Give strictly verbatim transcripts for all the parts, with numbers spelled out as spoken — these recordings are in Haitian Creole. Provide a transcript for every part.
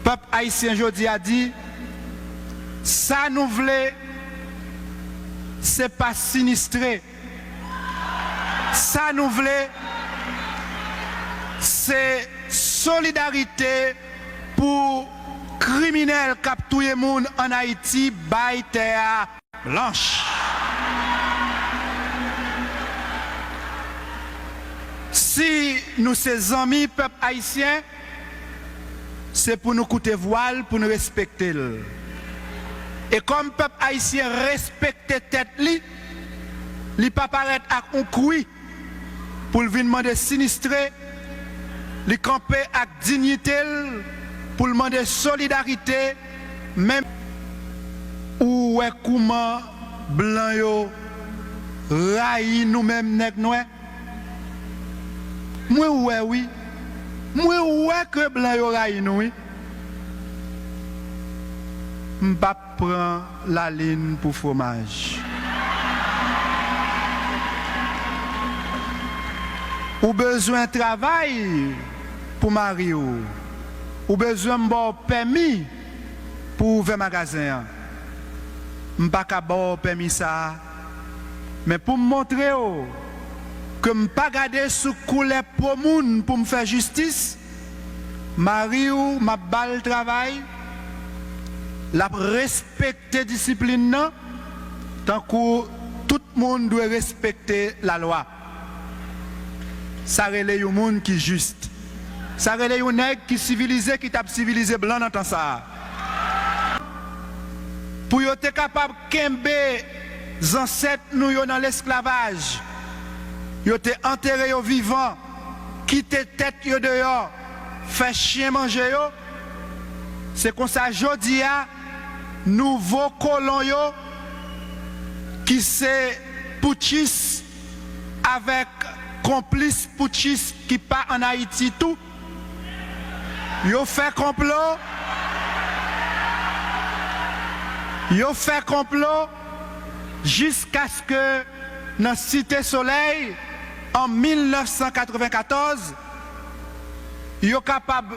Pèp ayisyen jodi a di, sa nou vle, se pa sinistre. Sa nou vle, se solidarite pou kriminèl k ap touye moun ann Ayiti bay tè a blanch. Si nou se zanmi pèp ayisyen, se pou nou koute vwa l, pou nou respekte l. E kòm pèp ayisyen respekte tèt li, li pa parèt ak yon kwi pou l vin mande sinistre, li kanpe ak diyite l pou l mande solidarite, menm ou wè kouman blan yo rayi nou menm nèg nwè. Mwen wè wi. Mwen wè ke blan yo rayi nou wi. M p ap pran lalin pou fwomaj. Ou bezwen travay pou mari w. Ou bezwen m ba w pèmi pou w ouvè magazen an. M pa ka ba w pèmi sa a. Men pou m montre w ke m pa gade sou koulè po moun pou m fè jistis, mari w, m ap ba l travay, l ap respekte disiplin nan, tankou tout moun dwe respekte lalwa. Sa rele yon moun ki jis. Sa rele yon nèg ki sivilize, ki t ap sivilize blan nan tan sa a. Pou yo te kapab kenbe zansèt nou yo nan lesklavaj, yo te antere yo vivan, kite tèt yo deyò, fè chen manje yo. Se konsa jodi a, nouvo kolon yo, ki se poutchis avèk konplis poutchis ki pa ann Ayiti tou, yo fè konplo, yo fè konplo jiskaske nan Site Solèy, an mil nèf san katrevenkatòz, yo kapab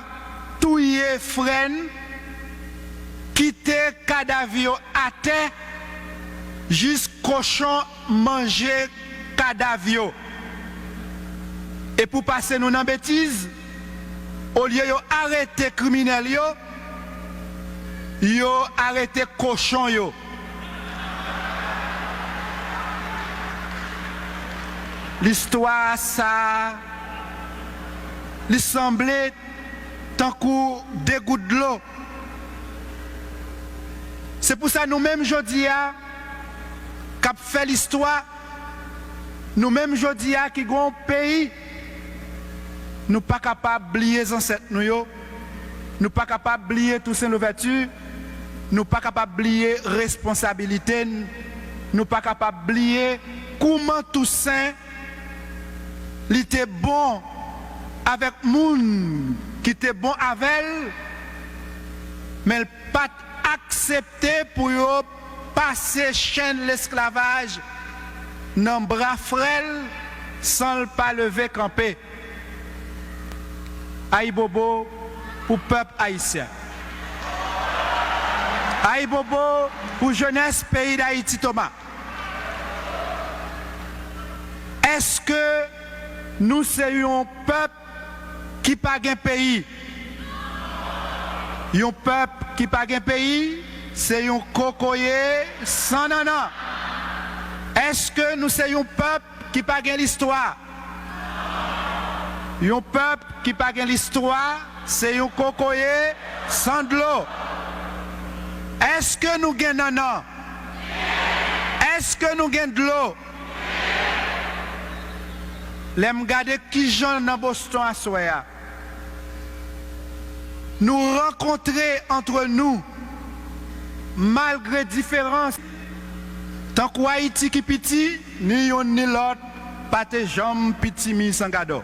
touye frè n, kite kadav yo atè, jis kochon manje kadav yo. E pou pase nou nan betiz, olye yo arete kriminèl yo, yo arete kochon yo. Listwa sa a, li sanble tankou de gout dlo. Se pou sa nou menm jodi a k ap fè listwa, nou menm jodi a ki gen yon peyi, nou pa kapab bliye zansèt nou yo, nou pa kapab bliye Tousen Louvèti, nou pa kapab bliye responsabilite n, nou pa kapab bliye kouman Tousen li te bon avèk moun ki te bon avè l, men l pa t aksepte pou yo pase chenn lesklavaj nan bra frè l san l pa leve kanpe. Ayibobo pou pèp ayisyen. Ayibobo pou jenès peyi Dayiti Toma. Èske nou se yon pèp ki pa gen peyi? Yon pèp ki pa gen peyi, se yon kokoye san nannan. Èske nou se yon pèp ki pa gen listwa? Yon pèp ki pa gen listwa, se yon kokoye san dlo. Èske nou gen nannan? Èske nou gen dlo? Lè m gade kijan nan Boston aswè a, nou rankontre antre nou, malgre diferans. Tankou Ayiti ki piti, ni youn ni lòt pa te janm piti mi san gadò.